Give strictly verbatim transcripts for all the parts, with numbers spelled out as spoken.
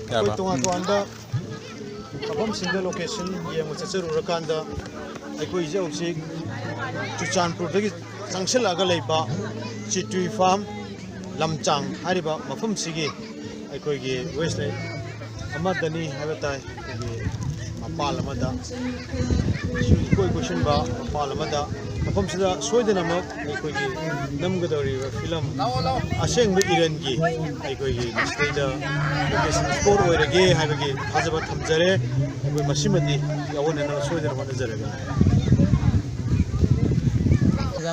ꯑꯩꯈꯣꯏ ꯇꯣꯉꯥꯟ ꯇꯣꯉꯥꯟꯕ ꯃꯐꯝꯁꯤꯡꯗ ꯂꯣꯀꯦꯁꯟ ꯌꯦꯡꯕ ꯆꯠꯆꯔꯨꯔꯀꯥꯟꯗ, ꯑꯩꯈꯣꯏꯁꯦ ꯍꯧꯖꯤꯛ ꯆꯨꯔꯆꯥꯟꯄꯨꯔꯗꯒꯤ ꯆꯪꯁꯤꯜꯂꯛꯑꯒ ꯂꯩꯕ ꯆꯤꯇꯨꯏ ꯐꯥꯝ ꯂꯝꯆꯥꯡ ꯍꯥꯏꯔꯤꯕ ꯃꯐꯝꯁꯤꯒꯤ ꯑꯩꯈꯣꯏꯒꯤ ꯋꯦꯁ ꯑꯃꯗꯅꯤ ꯍꯥꯏꯕ ꯇꯥꯏ꯫ ꯑꯩꯈꯣꯏꯒꯤ ꯃꯄꯥꯜ ꯑꯃꯗ, ꯏꯀꯣꯏ ꯀꯣꯏꯁꯤꯟꯕ ꯃꯄꯥꯜ ꯑꯃꯗ, ꯃꯐꯝꯁꯤꯗ ꯁꯣꯏꯗꯅꯃꯛ ꯑꯩꯈꯣꯏꯒꯤ ꯅꯝꯒꯗꯧꯔꯤꯕ ꯐꯤꯂꯝ ꯑꯁꯦꯡꯕ ꯏꯔꯟꯒꯤ ꯑꯩꯈꯣꯏꯒꯤ ꯃꯁꯤꯗꯩꯗ ꯂꯣꯀꯦꯁꯟ ꯁ꯭ꯄꯣꯠ ꯑꯣꯏꯔꯒꯦ ꯍꯥꯏꯕꯒꯤ ꯊꯥꯖꯕ ꯊꯝꯖꯔꯦ꯫ ꯑꯩꯈꯣꯏ ꯃꯁꯤꯃꯗꯤ ꯌꯥꯑꯣꯟꯅꯅꯕ ꯁꯣꯏꯗꯅ ꯍꯣꯠꯅꯖꯔꯒꯦ꯫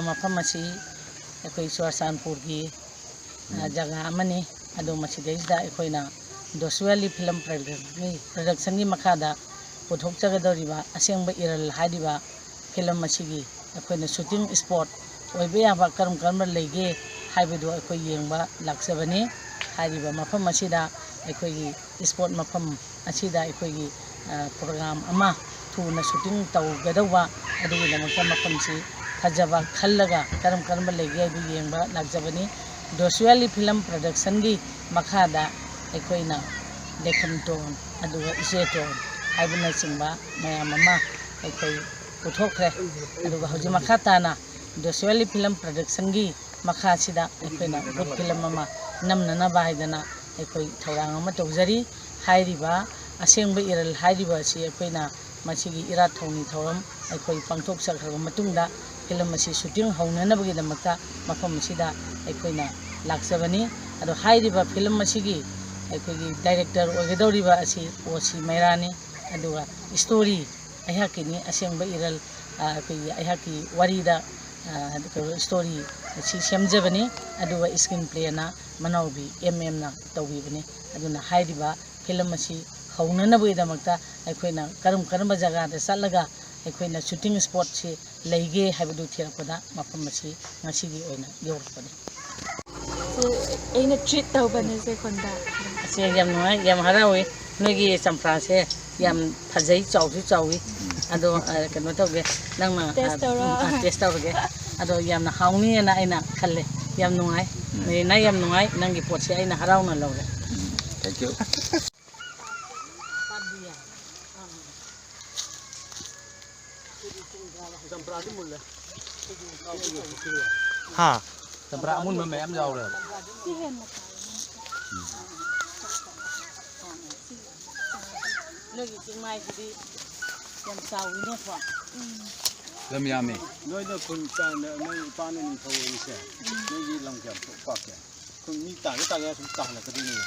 ꯃꯐꯝ ꯑꯁꯤ ꯑꯩꯈꯣꯏ ꯆꯨꯔꯆꯥꯟꯄꯨꯔꯒꯤ, ꯑ, ꯖꯒꯥ ꯑꯃꯅꯤ꯫ ꯑꯗꯣ ꯃꯁꯤꯗꯩꯁꯤꯗ ꯑꯩꯈꯣꯏꯅ ꯗꯣꯁꯋꯦꯂꯤ ꯐꯤꯂꯝ ꯄ꯭ꯔꯗꯛꯁꯟꯒꯤ, ꯄ꯭ꯔꯗꯛꯁꯟꯒꯤ ꯃꯈꯥꯗ ꯄꯨꯊꯣꯛꯆꯒꯗꯧꯔꯤꯕ ꯑꯁꯦꯡꯕ ꯏꯔꯜ ꯍꯥꯏꯔꯤꯕ ꯐꯤꯂꯝ ꯑꯁꯤꯒꯤ ꯑꯩꯈꯣꯏꯅ ꯁꯨꯇꯤꯡ ꯁ꯭ꯄꯣꯠ ꯑꯣꯏꯕ ꯌꯥꯕ ꯀꯔꯝ ꯀꯔꯝꯕ ꯂꯩꯒꯦ ꯍꯥꯏꯕꯗꯨ ꯑꯩꯈꯣꯏ ꯌꯦꯡꯕ ꯂꯥꯛꯆꯕꯅꯤ꯫ ꯍꯥꯏꯔꯤꯕ ꯃꯐꯝ ꯑꯁꯤꯗ ꯑꯩꯈꯣꯏꯒꯤ ꯁ꯭ꯄꯣꯠ ꯃꯐꯝ ꯑꯁꯤꯗ ꯑꯩꯈꯣꯏꯒꯤ, ꯑ, ꯄ꯭ꯔꯣꯒ꯭ꯔꯥꯝ ꯑꯃ ꯊꯨꯅ ꯁꯨꯇꯤꯡ ꯇꯧꯒꯗꯧꯕ, ꯑꯗꯨꯒꯤꯗꯃꯛꯇ ꯃꯐꯝꯁꯤ ꯐꯖꯕ ꯈꯜꯂꯒ ꯀꯔꯝ ꯀꯔꯝꯕ ꯂꯩꯒꯦ ꯍꯥꯏꯗꯨ ꯌꯦꯡꯕ ꯂꯥꯛꯆꯕꯅꯤ꯫ ꯗꯣꯁꯋꯦꯂꯤ ꯐꯤꯂꯝ ꯄ꯭ꯔꯗꯛꯁꯟꯒꯤ ꯃꯈꯥꯗ ꯑꯩꯈꯣꯏꯅ ꯂꯩꯈꯝꯇꯣꯟ, ꯑꯗꯨꯒ ꯏꯆꯦꯇꯣꯟ ꯍꯥꯏꯕꯅꯆꯤꯡꯕ ꯃꯌꯥꯝ ꯑꯃ ꯑꯩꯈꯣꯏ ꯄꯨꯊꯣꯛꯈ꯭ꯔꯦ꯫ ꯑꯗꯨꯒ ꯍꯧꯖꯤꯛ ꯃꯈꯥ ꯇꯥꯅ ꯗꯣꯁꯋꯦꯂꯤ ꯐꯤꯂꯝ ꯄ꯭ꯔꯗꯛꯁꯟꯒꯤ ꯃꯈꯥꯁꯤꯗ ꯑꯩꯈꯣꯏꯅ ꯒꯨꯗ ꯐꯤꯂꯝ ꯑꯃ ꯅꯝꯅꯅꯕ ꯍꯥꯏꯗꯅ ꯑꯩꯈꯣꯏ ꯊꯧꯔꯥꯡ ꯑꯃ ꯇꯧꯖꯔꯤ꯫ ꯍꯥꯏꯔꯤꯕ ꯑꯁꯦꯡꯕ ꯏꯔꯜ ꯍꯥꯏꯔꯤꯕ ꯑꯁꯤ ꯑꯩꯈꯣꯏꯅ ꯃꯁꯤꯒꯤ ꯏꯔꯥꯠ ꯊꯧꯅꯤ ꯊꯧꯔꯝ ꯑꯩꯈꯣꯏ ꯄꯥꯡꯊꯣꯛꯆꯈ꯭ꯔꯕ ꯃꯇꯨꯡꯗ ꯐꯤꯂꯝ ꯑꯁꯤ ꯁꯨꯇꯤꯡ ꯍꯧꯅꯅꯕꯒꯤꯗꯃꯛꯇ ꯃꯐꯝ ꯑꯁꯤꯗ ꯑꯩꯈꯣꯏꯅ ꯂꯥꯛꯆꯕꯅꯤ꯫ ꯑꯗꯣ ꯍꯥꯏꯔꯤꯕ ꯐꯤꯂꯝ ꯑꯁꯤꯒꯤ ꯑꯩꯈꯣꯏꯒꯤ ꯗꯥꯏꯔꯦꯛꯇꯔ ꯑꯣꯏꯒꯗꯧꯔꯤꯕ ꯑꯁꯤ ꯑꯣ ꯁꯤ ꯃꯩꯔꯥꯅꯤ꯫ ꯑꯗꯨꯒ ꯏꯁꯇꯣꯔꯤ ꯑꯩꯍꯥꯛꯀꯤꯅꯤ, ꯑꯁꯦꯡꯕ ꯏꯔꯜ, ꯑ, ꯑꯩꯈꯣꯏꯒꯤ ꯑꯩꯍꯥꯛꯀꯤ ꯋꯥꯔꯤꯗ, ꯑ, ꯀꯩꯅꯣ, ꯏꯁꯇꯣꯔꯤ ꯑꯁꯤ ꯁꯦꯝꯖꯕꯅꯤ꯫ ꯑꯗꯨꯒ ꯏꯁꯀ꯭ꯔꯤꯟ ꯄ꯭ꯂꯦꯅ ꯃꯅꯥꯎꯕꯤ ꯑꯦꯝ ꯑꯦꯝꯅ ꯇꯧꯕꯤꯕꯅꯤ꯫ ꯑꯗꯨꯅ ꯍꯥꯏꯔꯤꯕ ꯐꯤꯂꯝ ꯑꯁꯤ ꯍꯧꯅꯅꯕꯒꯤꯗꯃꯛꯇ ꯑꯩꯈꯣꯏꯅ ꯀꯔꯝ ꯀꯔꯝꯕ ꯖꯒꯥꯗ ꯆꯠꯂꯒ ꯑꯩꯈꯣꯏꯅ ꯁꯨꯇꯤꯡ ꯁ꯭ꯄꯣꯠꯁꯤ ꯂꯩꯒꯦ ꯍꯥꯏꯕꯗꯨ ꯊꯤꯔꯛꯄꯗ ꯃꯐꯝ ꯑꯁꯤ ꯉꯁꯤꯒꯤ ꯑꯣꯏꯅ ꯌꯧꯔꯛꯄꯅꯤ꯫ ꯑꯩꯅ ꯇ꯭ꯔꯤꯠ ꯇꯧꯕꯅꯦ ꯁꯦ ꯈꯨꯟꯗ꯫ ꯑꯁꯦ ꯌꯥꯝ ꯅꯨꯡꯉꯥꯏ, ꯌꯥꯝ ꯍꯔꯥꯎꯏ꯫ ꯅꯣꯏꯒꯤ ꯆꯝꯄ꯭ꯔꯥꯁꯦ ꯌꯥꯝ ꯐꯖꯩ, ꯆꯥꯎꯁꯨ ꯆꯥꯎꯏ꯫ ꯑꯗꯣ ꯑ, ꯀꯩꯅꯣ ꯇꯧꯒꯦ, ꯅꯪꯅ ꯑ, Taste ꯇꯧꯔꯣ꯫ ꯑ, taste ꯇꯧꯔꯒꯦ꯫ ꯑꯗꯣ ꯌꯥꯝꯅ ꯍꯥꯎꯅꯤꯅ ꯑꯩꯅ ꯈꯜꯂꯦ꯫ ꯌꯥꯝ ꯅꯨꯡꯉꯥꯏ꯫ ꯃꯦꯔꯤꯅꯥ, ꯌꯥꯝ ꯅꯨꯡꯉꯥꯏ꯫ ꯅꯪꯒꯤ ꯄꯣꯠꯁꯦ ꯑꯩꯅ ꯍꯔꯥꯎꯅ ꯂꯧꯔꯦ꯫ Thank you. ꯍꯥ? ꯆꯝꯄ꯭ꯔꯥ ꯑꯃꯨꯟꯕ ꯃꯌꯥꯝ ꯌꯥꯎꯔꯦꯕ꯫ ꯅꯣꯏꯒꯤ ꯆꯤꯡꯃꯥꯏꯁꯤꯗꯤ ꯌꯥꯝ ꯆꯥꯎꯋꯤꯅꯦꯀꯣ꯫ ꯂꯝ ꯌꯥꯝꯃꯤ꯫ ꯅꯣꯏꯅ ꯈꯨꯟ ꯆꯥꯎꯅ, ꯅꯣꯏ ꯏꯄꯥꯅ ꯅꯤꯡꯊꯧ ꯑꯣꯏꯔꯤꯁꯦ, ꯅꯣꯏꯒꯤ ꯂꯝ ꯀꯌꯥꯝ ꯄꯥꯛꯀꯦ? ꯈꯨꯟ ꯃꯤ ꯇꯥꯒꯦ ꯇꯥꯒꯦ ꯁꯨꯝ ꯇꯥꯍꯜꯂꯛꯀꯗꯣꯏꯅꯦ꯫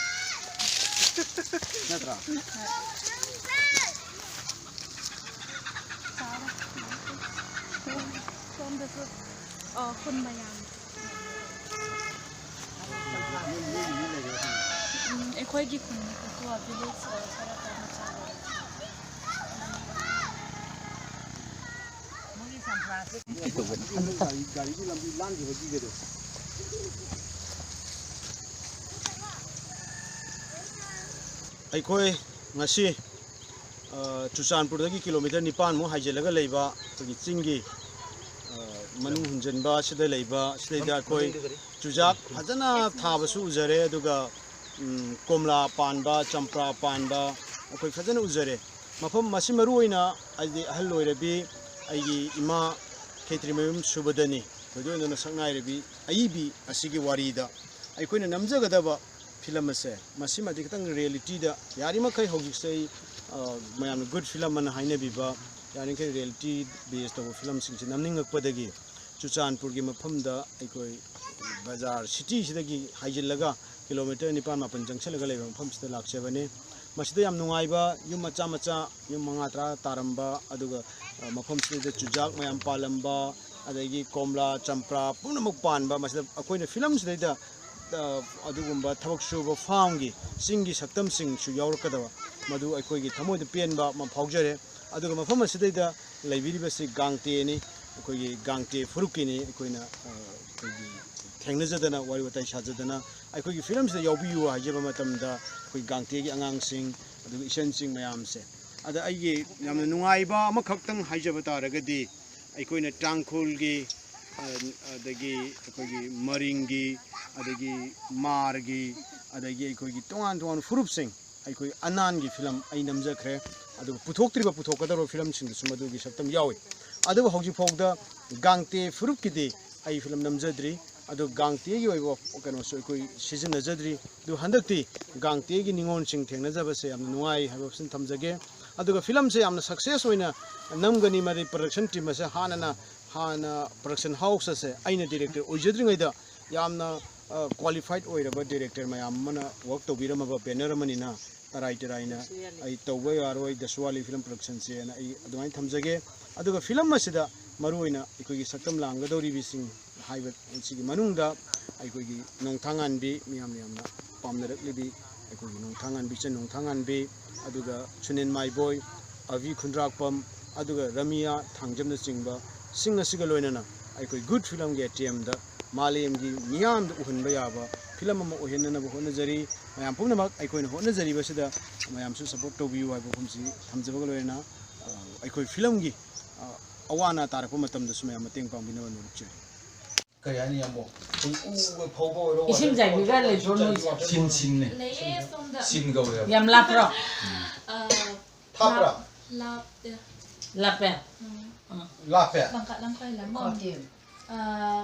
ꯅꯠꯇ꯭ꯔꯥ? ꯁꯣꯝꯗꯁꯨ, ꯑ, ꯈꯨꯟ ꯃꯌꯥꯝ꯫ ꯎꯝ, ꯑꯩꯈꯣꯏꯒꯤ ꯈꯨꯟꯅꯤ, ꯑꯩꯈꯣꯏ village, ꯑ, ꯈꯔ ꯈꯔ ꯃꯆꯥ ꯑꯣꯏꯔꯁꯨ꯫ ꯑꯩꯈꯣꯏ ꯉꯁꯤ, ꯑ, ꯆꯨꯔꯆꯥꯟꯄꯨꯔꯗꯒꯤ ꯀꯤꯂꯣꯃꯤꯇꯔ ꯅꯤꯄꯥꯟꯃꯨꯛ ꯍꯥꯏꯖꯤꯜꯂꯒ ꯂꯩꯕ ꯑꯩꯈꯣꯏꯒꯤ ꯆꯤꯡꯒꯤ, ꯑ, ꯃꯅꯨꯡ ꯍꯨꯟꯖꯤꯟꯕ, ꯁꯤꯗ ꯂꯩꯕ, ꯁꯤꯗꯩꯗ ꯑꯩꯈꯣꯏ ꯆꯨꯖꯥꯛ ꯐꯖꯅ ꯊꯥꯕꯁꯨ ꯎꯖꯔꯦ꯫ ꯑꯗꯨꯒ, ꯎꯝ, ꯀꯣꯝꯂꯥ ꯄꯥꯟꯕ, ꯆꯝꯄ꯭ꯔꯥ ꯄꯥꯟꯕ ꯑꯩꯈꯣꯏ ꯐꯖꯅ ꯎꯖꯔꯦ꯫ ꯃꯐꯝ ꯑꯁꯤ ꯃꯔꯨ ꯑꯣꯏꯅ ꯑꯩꯗꯤ ꯑꯍꯜ ꯑꯣꯏꯔꯕꯤ ꯑꯩꯒꯤ ꯏꯃꯥ ꯈꯦꯇ꯭ꯔꯤꯃꯌꯨꯝ ꯁꯨꯕꯗꯅꯤ꯫ ꯊꯣꯏꯗꯣꯛ ꯍꯦꯟꯗꯣꯛꯅ ꯁꯛꯅꯥꯏꯔꯕꯤ ꯑꯏꯕꯤ ꯑꯁꯤꯒꯤ ꯋꯥꯔꯤꯗ ꯑꯩꯈꯣꯏꯅ ꯅꯝꯖꯒꯗꯕ ꯐꯤꯂꯝ ꯑꯁꯦ, ꯃꯁꯤꯃꯗꯤ ꯈꯤꯇꯪ ꯔꯤꯌꯦꯂꯤꯇꯤꯗ, ꯌꯥꯔꯤꯃꯈꯩ ꯍꯧꯖꯤꯛꯁꯦ ꯑꯩ, ꯑ, ꯃꯌꯥꯝꯅ ꯒꯨꯗ ꯐꯤꯂꯝ ꯑꯅ ꯍꯥꯏꯅꯕꯤꯕ, ꯌꯥꯔꯤꯃꯈꯩ ꯔꯤꯌꯦꯂꯤꯇꯤ ꯕꯦꯁ ꯇꯧꯕ ꯐꯤꯂꯝꯁꯤꯡꯁꯦ ꯅꯝꯅꯤꯡꯉꯛꯄꯗꯒꯤ ꯆꯨꯔꯆꯥꯟꯄꯨꯔꯒꯤ ꯃꯐꯝꯗ ꯑꯩꯈꯣꯏ ꯕꯖꯥꯔ ꯁꯤꯇꯤꯁꯤꯗꯒꯤ ꯍꯥꯏꯖꯤꯜꯂꯒ ꯀꯤꯂꯣꯃꯤꯇꯔ ꯅꯤꯄꯥꯟ ꯃꯥꯄꯟ ꯆꯪꯁꯤꯜꯂꯒ ꯂꯩꯕ ꯃꯐꯝꯁꯤꯗ ꯂꯥꯛꯆꯕꯅꯤ꯫ ꯃꯁꯤꯗ ꯌꯥꯝ ꯅꯨꯡꯉꯥꯏꯕ ꯌꯨꯝ ꯃꯆꯥ ꯃꯆꯥ, ꯌꯨꯝ ꯃꯉꯥ ꯇꯔꯥ ꯇꯥꯔꯝꯕ, ꯑꯗꯨꯒ, ꯑ, ꯃꯐꯝꯁꯤꯗꯩꯗ ꯆꯨꯖꯥꯛ ꯃꯌꯥꯝ ꯄꯥꯜꯂꯝꯕ, ꯑꯗꯒꯤ ꯀꯣꯝꯂꯥ, ꯆꯝꯄ꯭ꯔꯥ ꯄꯨꯝꯅꯃꯛ ꯄꯥꯟꯕ, ꯃꯁꯤꯗ ꯑꯩꯈꯣꯏꯅ ꯐꯤꯂꯝꯁꯤꯗꯩꯗ, ꯑ, ꯑꯗꯨꯒꯨꯝꯕ ꯊꯕꯛ ꯁꯨꯕ ꯐꯥꯝꯒꯤ, ꯆꯤꯡꯒꯤ ꯁꯛꯇꯝꯁꯤꯡꯁꯨ ꯌꯥꯎꯔꯛꯀꯗꯕ, ꯃꯗꯨ ꯑꯩꯈꯣꯏꯒꯤ ꯊꯃꯣꯏꯗ ꯄꯦꯟꯕ ꯑꯃ ꯐꯥꯎꯖꯔꯦ꯫ ꯑꯗꯨꯒ ꯃꯐꯝ ꯑꯁꯤꯗꯩꯗ ꯂꯩꯕꯤꯔꯤꯕꯁꯤ ꯒꯥꯡꯇꯦꯅꯤ꯫ ꯑꯩꯈꯣꯏꯒꯤ ꯒꯥꯡꯇꯦ ꯐꯨꯔꯨꯞꯀꯤꯅꯤ꯫ ꯑꯩꯈꯣꯏꯅ, ꯑ, ꯑꯩꯈꯣꯏꯒꯤ ꯊꯦꯡꯅꯖꯗꯅ, ꯋꯥꯔꯤ ꯋꯥꯇꯥꯏ ꯁꯥꯖꯗꯅ, ꯑꯩꯈꯣꯏꯒꯤ ꯐꯤꯂꯝꯁꯤꯗ ꯌꯥꯎꯕꯤꯌꯨ ꯍꯥꯏꯖꯕ ꯃꯇꯝꯗ, ꯑꯩꯈꯣꯏ ꯒꯥꯡꯇꯦꯒꯤ ꯑꯉꯥꯡꯁꯤꯡ, ꯑꯗꯨꯒ ꯏꯆꯟꯁꯤꯡ ꯃꯌꯥꯝꯁꯦ꯫ ꯑꯗ ꯑꯩꯒꯤ ꯌꯥꯝꯅ ꯅꯨꯡꯉꯥꯏꯕ ꯑꯃꯈꯛꯇꯪ ꯍꯥꯏꯖꯕ ꯇꯥꯔꯒꯗꯤ, ꯑꯩꯈꯣꯏꯅ ꯇꯥꯡꯈꯨꯜꯒꯤ, ꯑ, ꯑꯗꯒꯤ ꯑꯩꯈꯣꯏꯒꯤ ꯃꯔꯤꯡꯒꯤ, ꯑꯗꯒꯤ ꯃꯥꯔꯒꯤ, ꯑꯗꯒꯤ ꯑꯩꯈꯣꯏꯒꯤ ꯇꯣꯉꯥꯟ ꯇꯣꯉꯥꯟꯕ ꯐꯨꯔꯨꯞꯁꯤꯡ, ꯑꯩꯈꯣꯏ ꯑꯅꯥꯟꯒꯤ ꯐꯤꯂꯝ ꯑꯩ ꯅꯝꯖꯈ꯭ꯔꯦ꯫ ꯑꯗꯨꯒ ꯄꯨꯊꯣꯛꯇ꯭ꯔꯤꯕ, ꯄꯨꯊꯣꯛꯀꯗꯧꯔꯕ ꯐꯤꯂꯝꯁꯤꯡꯗꯁꯨ ꯃꯗꯨꯒꯤ ꯁꯛꯇꯝ ꯌꯥꯎꯏ꯫ ꯑꯗꯨꯕꯨ ꯍꯧꯖꯤꯛ ꯐꯥꯎꯗ ꯒꯥꯡꯇꯦ ꯐꯨꯔꯨꯞꯀꯤꯗꯤ ꯑꯩ ꯐꯤꯂꯝ ꯅꯝꯖꯗ꯭ꯔꯤ꯫ ꯑꯗꯨ ꯒꯥꯡꯇꯦꯒꯤ ꯑꯣꯏꯕ ꯀꯩꯅꯣꯁꯨ ꯑꯩꯈꯣꯏ ꯁꯤꯖꯤꯟꯅꯖꯗ꯭ꯔꯤ꯫ ꯑꯗꯨ ꯍꯟꯗꯛꯇꯤ ꯒꯥꯡꯇꯦꯒꯤ ꯅꯤꯉꯣꯜꯁꯤꯡ ꯊꯦꯡꯅꯖꯕꯁꯦ ꯌꯥꯝꯅ ꯅꯨꯡꯉꯥꯏ ꯍꯥꯏꯕꯁꯤꯅ ꯊꯝꯖꯒꯦ꯫ ꯑꯗꯨꯒ ꯐꯤꯂꯝꯁꯦ ꯌꯥꯝꯅ success ꯑꯣꯏꯅ ꯅꯝꯒꯅꯤ꯫ ꯃꯗꯤ production team ꯑꯁꯦ ꯍꯥꯟꯅꯅ, ꯍꯥꯟꯅ production house ꯑꯁꯦ ꯑꯩꯅ director ꯑꯣꯏꯖꯗ꯭ꯔꯤꯉꯩꯗ ꯌꯥꯝꯅ, ꯑ, qualified ꯑꯣꯏꯔꯕ director ꯃꯌꯥꯝ ꯑꯃꯅ work ꯇꯧꯕꯤꯔꯝꯃꯕ banner ꯑꯃꯅꯤꯅ, ꯇꯔꯥꯏ ꯇꯔꯥꯏꯅ ꯑꯩ ꯇꯧꯕ ꯌꯥꯔꯣꯏ ꯗꯁꯋꯥꯂꯤ ꯐꯤꯂꯝ productionꯁꯦꯅ ꯑꯩ ꯑꯗꯨꯃꯥꯏꯅ ꯊꯝꯖꯒꯦ꯫ ꯑꯗꯨꯒ ꯐꯤꯂꯝ ꯑꯁꯤꯗ ꯃꯔꯨꯑꯣꯏꯅ ꯑꯩꯈꯣꯏꯒꯤ ꯁꯛꯇꯝ ꯂꯥꯡꯒꯗꯧꯔꯤꯕꯁꯤꯡ ꯍꯥꯏꯕ ꯑꯁꯤꯒꯤ ꯃꯅꯨꯡꯗ ꯑꯩꯈꯣꯏꯒꯤ ꯅꯣꯡꯊꯥꯉꯥꯟꯕꯤ, ꯃꯤꯌꯥꯝꯅ ꯌꯥꯝꯅ ꯄꯥꯝꯅꯔꯛꯂꯤꯕꯤ ꯑꯩꯈꯣꯏꯒꯤ ꯅꯣꯡꯊꯥꯉꯥꯟꯕꯤ, ꯏꯆꯟ ꯅꯣꯡꯊꯥꯉꯥꯟꯕꯤ, ꯑꯗꯨꯒ ꯁꯨꯅꯤꯟ ꯃꯥꯏꯕꯣꯏ, ꯑꯚꯤ ꯈꯨꯟꯗ꯭ꯔꯥꯛꯄꯝ, ꯑꯗꯨꯒ ꯔꯃꯤꯌꯥ ꯊꯥꯡꯖꯝꯅꯆꯤꯡꯕ ꯁꯤꯡ ꯑꯁꯤꯒ ꯂꯣꯏꯅꯅ ꯑꯩꯈꯣꯏ Good Filmꯒꯤ ATMꯗ ꯃꯥꯂꯦꯝꯒꯤ ꯃꯤꯌꯥꯝꯗ ꯎꯍꯟꯕ ꯌꯥꯕ ꯐꯤꯂꯝ ꯑꯃ ꯑꯣꯏꯍꯟꯅꯅꯕ ꯍꯣꯠꯅꯖꯔꯤ꯫ ꯃꯌꯥꯝ ꯄꯨꯝꯅꯃꯛ ꯑꯩꯈꯣꯏꯅ ꯍꯣꯠꯅꯖꯔꯤꯕꯁꯤꯗ ꯃꯌꯥꯝꯁꯨ support ꯇꯧꯕꯤꯌꯨ ꯍꯥꯏꯕ ꯋꯥꯐꯝꯁꯤ ꯊꯝꯖꯕꯒ ꯂꯣꯏꯅꯅ, ꯑ, ꯑꯩꯈꯣꯏ ꯐꯤꯂꯝꯒꯤ, ꯑ, ꯑꯋꯥ ꯑꯅꯥ ꯇꯥꯔꯛꯄ ꯃꯇꯝꯗꯁꯨ ꯃꯌꯥꯝ ꯃꯇꯦꯡ ꯄꯥꯡꯕꯤꯅꯕ ꯅꯣꯂꯨꯛꯆꯔꯤ꯫ ꯀꯩ ꯍꯥꯏꯅꯤ, ꯌꯥꯝꯕꯣ? ꯑꯩꯈꯣꯏ ꯎꯕ ꯐꯧꯕ ꯑꯣꯏꯔꯣ, ꯏꯁꯤꯡ ꯆꯥꯏꯕꯤꯒ ꯂꯩꯕ꯭ꯔꯣ ꯅꯣꯏꯁꯦ? ꯁꯤꯟ ꯁꯤꯟꯅꯦ꯫ ꯂꯩꯌꯦ ꯁꯣꯝꯗ꯫ ꯁꯤꯟ ꯀꯧꯋꯦꯕ꯫ ꯌꯥꯝ ꯂꯥꯞꯄ꯭ꯔꯣ? ꯑ, ꯊꯥꯞꯄ꯭ꯔꯥ? ꯂꯥꯞ-, ꯂꯥꯞꯇꯦ꯫ ꯂꯥꯞꯄꯦ? ꯎꯝ꯫ ꯑꯥ꯫ ꯂꯥꯞꯄꯦ? ꯕꯪꯀꯠ ꯂꯝꯈꯥꯏ ꯂꯝꯃꯣ? ꯈꯣꯇꯦꯝ꯫ ꯑ,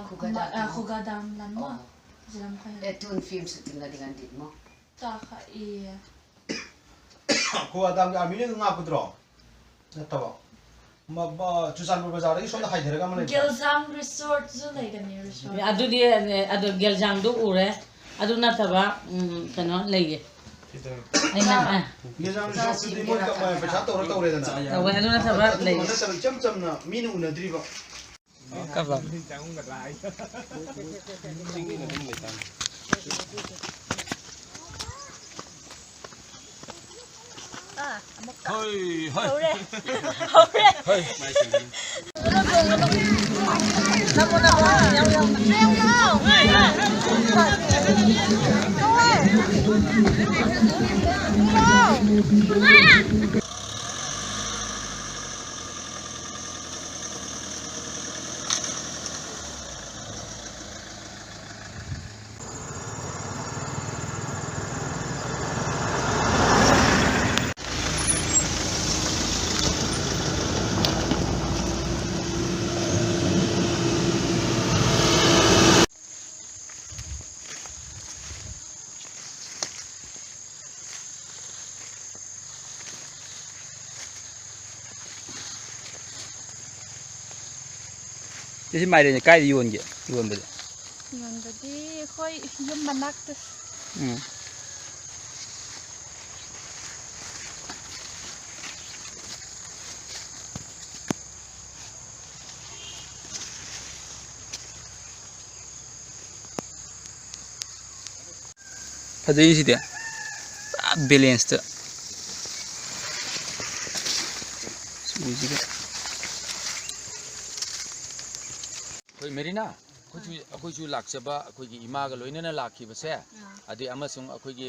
ꯈꯨꯒꯥ ꯃ-, ꯑ, ꯗꯥꯝ꯫ ꯈꯨꯒꯥ ꯗꯥꯝ ꯂꯝꯃꯣ? ꯑꯣ꯫ ꯖꯤꯂꯝꯈꯥꯏ꯫ ꯑꯦ, ꯇꯨꯟ ꯐꯤꯝ ꯁꯨꯇꯤꯡ ꯑꯗꯤ ꯉꯟꯗꯤ ꯃꯣ? ꯇꯥꯈꯛꯏ꯫ ꯈꯨꯒꯥ ꯗꯥꯝꯒꯤ ꯑꯥꯔꯃꯤꯅ ꯉꯥꯛꯄꯗꯨꯔꯣ? ꯅꯠꯇꯕ꯫ ꯃ-, ꯃ-, ꯆꯨꯔꯆꯥꯟꯄꯨꯔ ꯕꯖꯥꯔꯗꯒꯤ ꯁꯣꯝꯗ ꯍꯥꯏꯊꯔꯒ ꯑꯃ ꯂꯩꯕꯗꯣ꯫ ꯒꯦꯜꯖꯥꯡ ꯔꯤꯁꯣꯔꯠꯁꯨ ꯂꯩꯒꯅꯤ, ꯔꯤꯁꯣꯔꯠ꯫ ꯑꯗꯨꯗꯤ, ꯑꯗꯣ ꯒꯦꯜꯖꯥꯡꯗꯣ ꯎꯔꯦ꯫ ꯑꯗꯨ ꯅꯠꯇꯕ, ꯎꯝ, ꯀꯩꯅꯣ ꯂꯩꯌꯦ꯫ ꯁꯤꯗ꯫ ꯑꯩꯅ, ꯑ꯫ ꯒꯦꯜꯖꯥꯡ ꯔꯤꯁꯣꯔꯠꯇꯨꯗꯤ ꯃꯣꯏ ꯀ-, ꯄꯩꯁꯥ ꯇꯧꯔ ꯇꯧꯔꯦꯗꯅ꯫ ꯇꯧꯋꯦ, ꯑꯗꯨ ꯅꯠꯇꯕ ꯑꯗꯨꯒꯨꯝꯕ ꯂꯩꯌꯦ꯫ ꯅꯠꯇꯕ ꯏꯆꯝ ꯆꯝꯅ ꯃꯤꯅ ꯎꯅꯗ꯭ꯔꯤꯕ꯫ ꯀꯞꯂꯣ꯫ ꯆꯤꯡꯅꯤꯅ ꯑꯗꯨꯝ ꯂꯩꯇꯥꯔꯦ꯫ ꯍꯣꯏ, ꯍꯣꯏ꯫ ꯍꯧꯔꯦ꯫ ꯍꯧꯔꯦ꯫ ꯍꯣꯏ꯫ ꯅꯃꯣ, ꯅꯃꯣ꯫ ꯁꯤ ꯃꯥꯏꯔꯦꯟꯁꯦ ꯀꯥꯏꯗ ꯌꯣꯟꯒꯦ? ꯌꯣꯟꯕꯁꯦ? ꯌꯣꯟꯕꯗꯤ ꯑꯩꯈꯣꯏ ꯌꯨꯝ ꯃꯅꯥꯛꯇ꯫ ꯎꯝ꯫ ꯐꯖꯩ ꯁꯤꯗꯤ꯫ ꯄꯨꯔꯥ ꯕꯦꯂꯦꯟꯁꯇ꯫ ꯎꯁꯤꯒ꯫ ꯑꯩꯈꯣꯏ ꯃꯦꯔꯤꯅꯥ, ꯑꯩꯈꯣꯏꯁꯨ, ꯑꯩꯈꯣꯏꯁꯨ ꯂꯥꯛꯆꯕ, ꯑꯩꯈꯣꯏꯒꯤ ꯏꯃꯥꯒ ꯂꯣꯏꯅꯅ ꯂꯥꯛꯈꯤꯕꯁꯦ, ꯑꯥ꯫ ꯑꯗꯩ ꯑꯃꯁꯨꯡ ꯑꯩꯈꯣꯏꯒꯤ,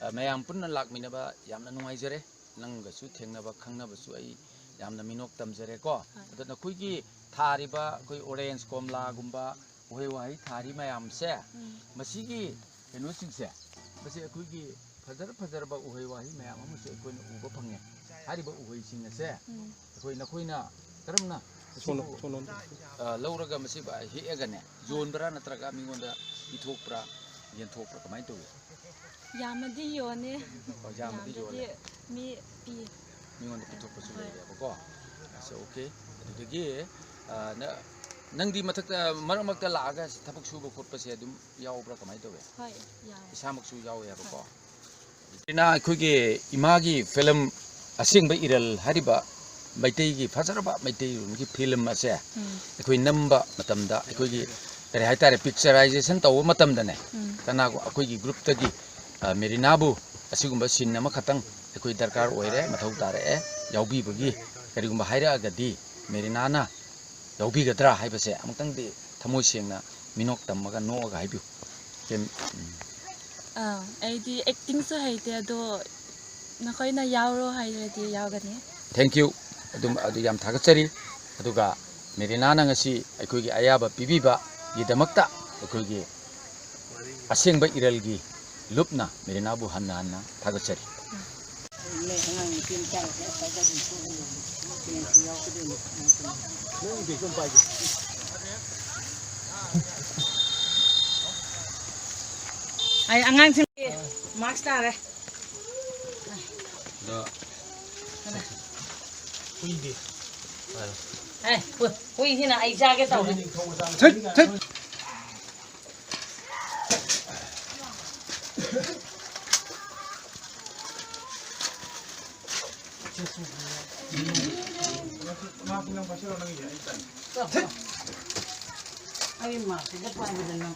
ꯑ, ꯃꯌꯥꯝ ꯄꯨꯟꯅ ꯂꯥꯛꯃꯤꯟꯅꯕ ꯌꯥꯝꯅ ꯅꯨꯡꯉꯥꯏꯖꯔꯦ꯫ ꯅꯪꯒꯁꯨ ꯊꯦꯡꯅꯕ ꯈꯪꯅꯕꯁꯨ ꯑꯩ ꯌꯥꯝꯅ ꯃꯤꯅꯣꯛ ꯇꯝꯖꯔꯦꯀꯣ꯫ ꯍꯣꯏ꯫ ꯑꯗꯣ ꯅꯈꯣꯏꯒꯤ ꯊꯥꯔꯤꯕ ꯑꯩꯈꯣꯏ ꯑꯣꯔꯦꯟꯖ, ꯀꯣꯝꯂꯥꯒꯨꯝꯕ, ꯎꯍꯩ ꯋꯥꯍꯩ ꯊꯥꯔꯤ ꯃꯌꯥꯝꯁꯦ, ꯎꯝ꯫ ꯃꯁꯤꯒꯤ ꯀꯩꯅꯣꯁꯤꯡꯁꯦ, ꯃꯁꯤ ꯑꯩꯈꯣꯏꯒꯤ ꯐꯖꯔ ꯐꯖꯔꯕ ꯎꯍꯩ ꯋꯥꯍꯩ ꯃꯌꯥꯝ ꯑꯃꯁꯨ ꯑꯩꯈꯣꯏꯅ ꯎꯕ ꯐꯪꯉꯦ꯫ ꯍꯥꯏꯔꯤꯕ ꯎꯍꯩꯁꯤꯡ ꯑꯁꯦ ꯎꯝ꯫ ꯑꯩꯈꯣꯏ, ꯅꯈꯣꯏꯅ ꯀꯔꯝꯅ ꯁꯣꯝꯂꯣꯝ, ꯃꯁꯤꯕꯨ, ꯁꯣꯝꯂꯣꯝ꯫ ꯑ, ꯂꯧꯔꯒ ꯃꯁꯤꯕꯨ ꯍꯦꯛꯑꯒꯅꯦ, ꯌꯣꯟꯕ꯭ꯔꯥ ꯅꯠꯇ꯭ꯔꯒ ꯃꯤꯉꯣꯟꯗ ꯄꯤꯊꯣꯛꯄ꯭ꯔꯥ, ꯌꯦꯟꯊꯣꯛꯄ꯭ꯔꯥ, ꯀꯃꯥꯏꯅ ꯇꯧꯏ? ꯌꯥꯝꯃꯗꯤ ꯌꯣꯟꯅꯤ꯫ ꯑꯣ, ꯌꯥꯝꯃꯗꯤ ꯌꯥꯝꯗ꯭ꯔꯗꯤ ꯌꯣꯜꯂꯦ꯫ ꯃꯤ ꯄꯤ꯫ ꯃꯤꯉꯣꯟꯗ ꯄꯤꯊꯣꯛꯄꯁꯨ ꯍꯣꯏ꯫ ꯂꯩꯔꯦꯕꯀꯣ꯫ ꯑꯁ, ꯑꯣꯀꯦ꯫ ꯑꯗꯨꯗꯒꯤ, ꯑ, ꯅ-, ꯅꯪꯗꯤ ꯃꯊꯛꯇ ꯃꯔꯛ ꯃꯔꯛꯇ ꯂꯥꯛꯑꯒ ꯊꯕꯛ ꯁꯨꯕ ꯈꯣꯠꯄꯁꯦ ꯑꯗꯨꯝ ꯌꯥꯎꯕ꯭ꯔꯥ, ꯀꯃꯥꯏꯅ ꯇꯧꯋꯦ? ꯍꯣꯏ, ꯌꯥꯎꯋꯦ꯫ ꯏꯁꯥꯃꯛꯁꯨ ꯌꯥꯎꯋꯦꯕꯀꯣ꯫ ꯍꯣꯏ꯫ ꯏꯅꯥ ꯑꯩꯈꯣꯏꯒꯤ ꯏꯃꯥꯒꯤ ꯐꯤꯂꯝ ꯑꯁꯦꯡꯕ ꯏꯔꯜ ꯍꯥꯏꯔꯤꯕ ꯃꯩꯇꯩꯒꯤ ꯐꯖꯔꯕ ꯃꯩꯇꯩꯂꯣꯟꯒꯤ ꯐꯤꯂꯝ ꯑꯁꯦ ꯎꯝ꯫ ꯑꯩꯈꯣꯏ ꯅꯝꯕ ꯃꯇꯝꯗ, ꯑꯩꯈꯣꯏꯒꯤ ꯀꯔꯤ ꯍꯥꯏꯇꯥꯔꯦ, ꯄꯤꯛꯆꯔꯥꯏꯖꯦꯁꯟ ꯇꯧꯕ ꯃꯇꯝꯗꯅꯦ, ꯎꯝ꯫ ꯀꯅꯥꯒꯨꯝꯕ ꯑꯩꯈꯣꯏꯒꯤ ꯒ꯭ꯔꯨꯞꯇꯒꯤ, ꯑ, ꯃꯦꯔꯤꯅꯥꯕꯨ ꯑꯁꯤꯒꯨꯝꯕ ꯁꯤꯟ ꯑꯃꯈꯛꯇꯪ ꯑꯩꯈꯣꯏ ꯗꯔꯀꯥꯔ ꯑꯣꯏꯔꯦ, ꯃꯊꯧ ꯇꯥꯔꯛꯑꯦ, ꯌꯥꯎꯕꯤꯕꯒꯤ꯫ ꯀꯔꯤꯒꯨꯝꯕ ꯍꯥꯏꯔꯛꯑꯒꯗꯤ ꯃꯦꯔꯤꯅꯥꯅ ꯌꯥꯎꯕꯤꯒꯗ꯭ꯔꯥ ꯍꯥꯏꯕꯁꯦ ꯑꯃꯨꯛꯇꯪꯗꯤ ꯊꯃꯣꯏ ꯁꯦꯡꯅ ꯃꯤꯅꯣꯛ ꯇꯝꯃꯒ ꯅꯣꯛꯑꯒ ꯍꯥꯏꯕꯤꯌꯨ꯫ ꯀꯦꯝ-, ꯎꯝ꯫ ꯑꯥ, ꯑꯩꯗꯤ ꯑꯦꯛꯇꯤꯡꯁꯨ ꯍꯩꯇꯦ, ꯑꯗꯣ ꯅꯈꯣꯏꯅ ꯌꯥꯎꯔꯣ ꯍꯥꯏꯔꯗꯤ ꯌꯥꯎꯒꯅꯤ꯫ Thank you꯫ ꯑꯗꯨꯝ, ꯑꯗꯨ ꯌꯥꯝ ꯊꯥꯒꯠꯆꯔꯤ꯫ ꯑꯗꯨꯒ ꯃꯦꯔꯤꯅꯥꯅ ꯉꯁꯤ ꯑꯩꯈꯣꯏꯒꯤ ꯑꯌꯥꯕ ꯄꯤꯕꯤꯕꯒꯤꯗꯃꯛꯇ ꯑꯩꯈꯣꯏꯒꯤ ꯑꯁꯦꯡꯕ ꯏꯔꯜꯒꯤ ꯂꯨꯞꯅ ꯃꯦꯔꯤꯅꯥꯕꯨ ꯍꯟꯅ ꯍꯟꯅ ꯊꯥꯒꯠꯆꯔꯤ꯫ ꯑꯩ ꯑꯉꯥꯡꯁꯤꯡ ꯃꯥꯛꯁ ꯇꯥꯔꯦ꯫ ꯑꯗꯣ ꯍꯨꯏꯗꯤ? ꯑꯦ, ꯍꯨꯏ-, ꯍꯨꯏꯁꯤꯅ ꯑꯩ ꯆꯥꯒꯦ ꯇꯧꯔꯦ꯫ ꯊꯠ, ꯊꯠ꯫ ꯑꯩ ꯃꯥꯛꯁꯤꯗ ꯄꯥꯏꯕꯗ ꯅꯪ꯫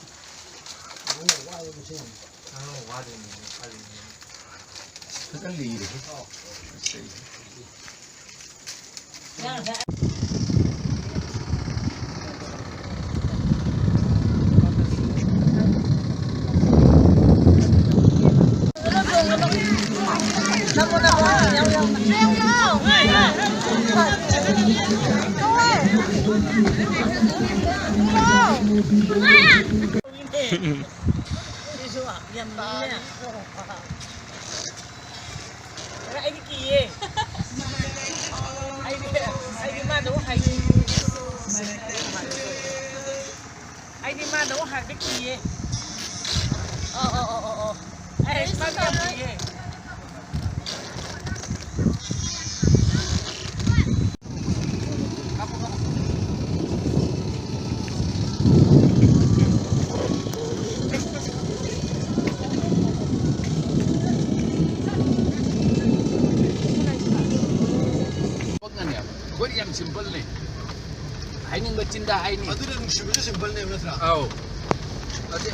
ꯐꯖꯅ ꯂꯤꯔꯦ꯫ ꯁꯤꯁꯨ ꯌꯥꯝ ꯂꯨꯏꯅꯦ꯫ ꯑꯩꯗꯤ ꯀꯤꯌꯦ꯫ ꯑꯩꯗꯤ, ꯑꯩꯗꯤ ꯃꯥꯗꯧ ꯍꯥꯏ-, ꯑꯩꯗꯤ ꯃꯥꯗꯧ ꯍꯥꯏꯕ ꯀꯤꯌꯦ꯫ ꯑꯣ, ꯑꯣ, ꯑꯣ, ꯑꯣ, ꯑꯣ꯫ ꯑꯩ ꯃꯥꯗꯤ ꯌꯥꯝ ꯀꯤꯌꯦ꯫ ꯄꯛꯅꯅꯦ꯫ ꯑꯩꯈꯣꯏꯗꯤ ꯌꯥꯝ ꯁꯤꯝꯄꯜꯅꯦ꯫ ꯍꯥꯏꯅꯤꯡꯕ ꯆꯤꯟꯗ ꯍꯥꯏꯅꯤ꯫ ꯑꯗꯨꯅ ꯅꯨꯡꯁꯤꯕꯁꯨ ꯁꯤꯝꯄꯜꯅꯦꯕ ꯅꯠꯇ꯭ꯔꯥ? ꯑꯧ꯫ ꯑꯗꯨ